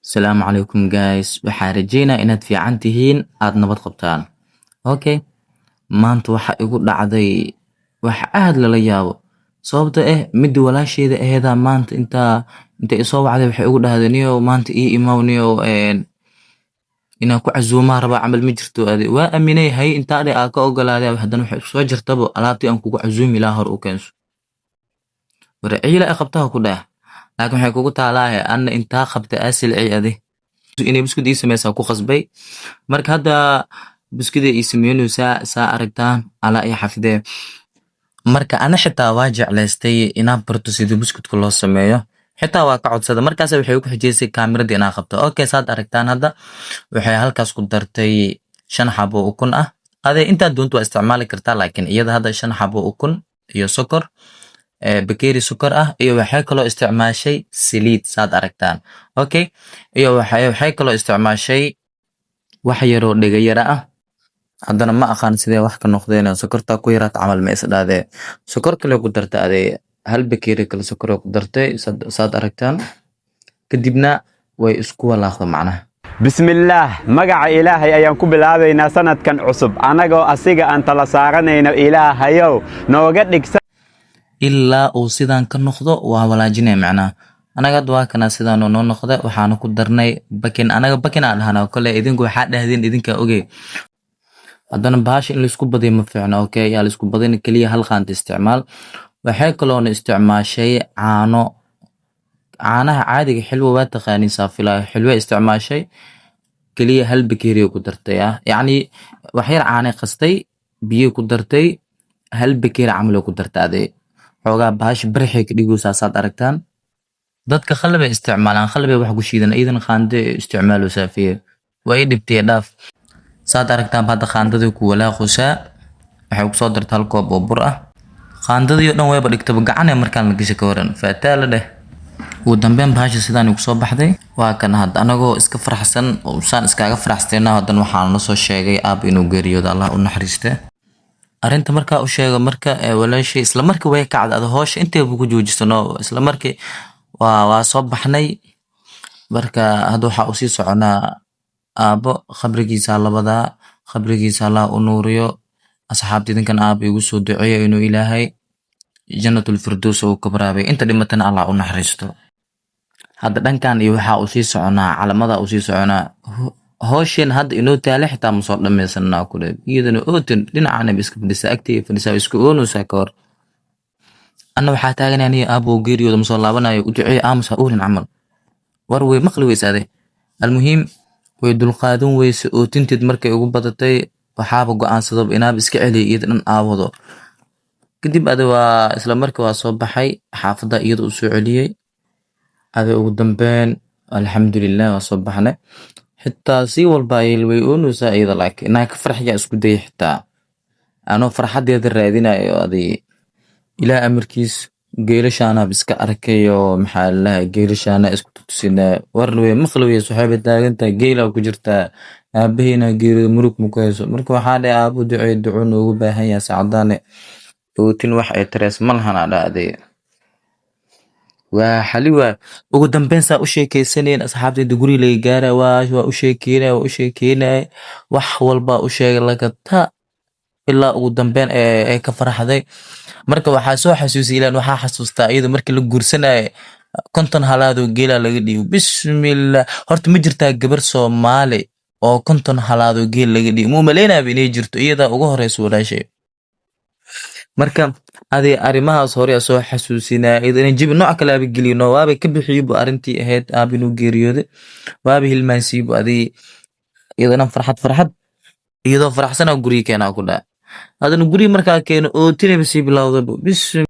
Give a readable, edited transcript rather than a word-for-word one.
Asalaamu calaykum guys, waxaan rajeynaa inaad fiican tihiin, aad nabad qabtaan. Okay, maanta waxa igu dhacday wax aad lala yaabo, sababta midda walaasheeda aheedaa maanta inta isoo wacday waxay igu dhahday, "Niyow, maanta ii imaw niyow, inaan ku casuumaa rabaa camal." Ma jirto adi waa aaminay hay intaa dhe aa ka ogolaaday. Haddana waxay soo jirtaba alaabtii aan kugu casuumi lahaa hor u keenso. War ciila ay qabtaha ku dheh, laakiin waxay kugu taalaahe anna intaa qabta aa silci adi inay buskud ii sameysaa ku khasbay. Marka hadda buskida ii sameynaysaa, saa aragtaan, ala ii xafidee. Marka ana xitaa waa jeclaystay inaan barto sida buskudka loo sameeyo, xitaa waa ka codsada. Markaas waxay ku xijeysay kaamirada inaan qabto. Okay, saad aragtaan, hadda waxay halkaas ku dartay 5 xabo ukun ah. Adee intaad doonto waa isticmaali kartaa, laakiin iyada hadda 5 xabo ukun iyo sokor, bakeeri sokor ah, iyo waxay kaloo isticmaashay saliid, saad aragtaan. Okay, iyo waxay kaloo isticmaashay wax yaroo dhegayara ah. Haddana ma aqaan sidee wax ka noqdeen, sokortaa ku yaraat camal ma is dhaadee, sokor kale ku dartay. Adee hal bakeeri kale sokor ku dartay, saad aragtaan. Kadibna way isku walaaqda macnaha. Bismillaah, magaca Ilaahay ayaan ku bilaabaynaa sanadkan cusub, annagoo asiga aan tala saaranayno. Ilaahayow, nooga dhig Ilaa uu sidaan ka noqdo waa walaajinaya macnaha. Anaga hadda waa kana, sidaanu noo noqda. Waxaana ku darnay baking. Anaga baking aan dhahnaa, kole idinku waxaa dhahdeen idinkaa ogey. Haddana bahasha in laisku badiyo ma fiicno. Okay, yaa laisku badin, keliya hal qaanta isticmaal. Waxay kaloona isticmaashay caano, caanaha caadiga, xilwa waa taqaaniin saafilaayo. Xilwa isticmaashay, keliya hal bakeeriya ku dartay ah, yacni wax yar caanay qastay, biyo ku dartay, hal bakeeri camal ku dartay. Adee xoogaa bahasha barxay ka dhigaysaa, saad aragtaan. Dadka khalbay isticmaalaan, khalbay wax ku shiidan, iidan qaande isticmaaloosaa. Fiye waa ii dhibtay, dhaaf. Saad aragtaan, hadda qaandadii ku walaaqaysaa. Waxay kusoo dartay hal koob oo bur ah. Qaandadii oo dhan wayba dhigtaba gacanee markaan la gashay. Ka waran faataa la dheh? Ugu dambeyn bahasha sidaan kusoo baxday. Waa kan hadda anagoo iska faraxsan oo saan iskaga faraxsayna, haddana waxaan la soo sheegay aab inuu geeriyoodo, Allah u naxariiste. Arrinta markaa u sheego marka walaashay, isla markii way kacday. Ada howsha intayba ku joojisano, isla markii waa soo baxnay. Marka hadda waxaa usii soconaa aabbo khabrigiisa labadaa, khabrigiisa Allah u nuuriyo. Asxaabta, idinkan aabba igu soo duceeya inuu Ilaahay Jannatul Firdaws uu ka waraabay, inta dhimatana Allah u naxariisto. Hadda dhankan iyo waxaa usii soconaa calamada usii soconaa. Howsheen hadda inoo taale xitaa ma soo dhamaysanaa ku dhe. Iyadana ootin dhinacana iska fadhisaa, agtay fadhisaa, isku oonaysaa. Ka hor anna waxaa taaganaya, aniga aabbo geeriyooda ma soo laabanayo, u duceeya, aamus, ha oonin camal. War way maqli weysaade. Almuhiim, way dulqaadan weyse ootinteed. Markay ugu badatay, waxaaba go'aansadaba inaaba iska celiya iyada dhan aawado. Kadib ade waa isla markii waa soo baxay, xaafadda iyada u soo celiyey. Ade ugu dambeyn, alxamdulilah, waa soo baxnay. Xitaa si walba ay way oonaysaa iyada, laakiin inaa ka farxiyaa isku dayay, xitaa anoo farxadeeda raadinayo. Adi Ilaah amarkiis geelashaanaab iska arkayo, maxaa lalahay, geelashaana isku tutusinaa. Warna way maqli weyse, waxayba taagantahay geelaa ku jirtaa, aabaheyna geerida murug ma ku hayso. Marka waxaa dhahay, "Aabo duceey, duco noogu baahan yahay saacadaane, ootin wax ay tareys ma lahan." Aa dhahday waa xali. Waa ugu dambeyn saa u sheekeysaneen asxaabtayda, guriga laga gaara. Waa u sheekeynaya, waa u sheekeynaya, wax walba u sheegay lagata, ilaa ugu dambeyn ee ka faraxday. Marka waxaa soo xasuusiyay, ilaan waxaa xasuustaa iyada markii la guursanayay 50 halaadoo geelaa laga dhiibo. Bismillah, horta ma jirtaa gabar Soomaali oo 50 halaadoo geel laga dhiibo? Muu maleynaaba inay jirto, iyadaa ugu horeysa walaashay. Marka adi arrimahaas hore soo xasuusinaa, iyadana jibi nooc kale aaba gelino, waaba ka bixiybu arrintii ahayd aab inuu geeriyooday, waaba hilmaansiibu. Adi iyadana farxad farxad, iyadoo faraxsanaa guriga keenaa ku dhaca. Haddana guriga markaa keeno, ootinayba sii bilowdaba bis.